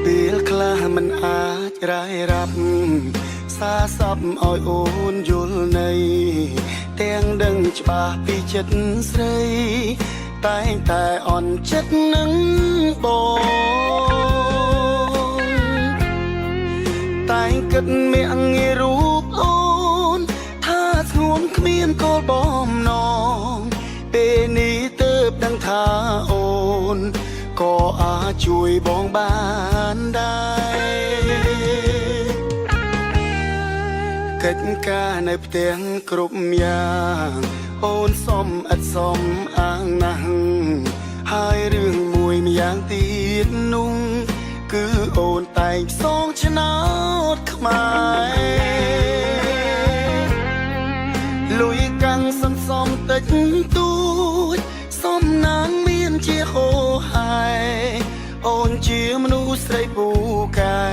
ពេលខ្លះមិនអាចរាយរាប់សាសពឲ្យអូនយល់ន័យទាំងដឹងច្បាស់ពីចិត្តស្រី តែងតែអន់ចិត្តនឹងបងតែងគិតមាក់ងាយរូបអូន ថាស្ងួនគ្មានកលបំណងពេលនេះទើបដឹងថាអូនក៏អាចជួយបងបានដែរកិច្ចការនៅផ្ទះគ្រប់យ៉ាងអូនសុំឥតសំអាងណាស់ហើយរឿងមួយម្យ៉ាងទៀតនោះគឺអូនតែងផ្សងឆ្នោតខ្មែរលុយកាំងសន្សំតិចតួចសំណាងមានជាហោហែអូនជាមនុស្សស្រីពូកែ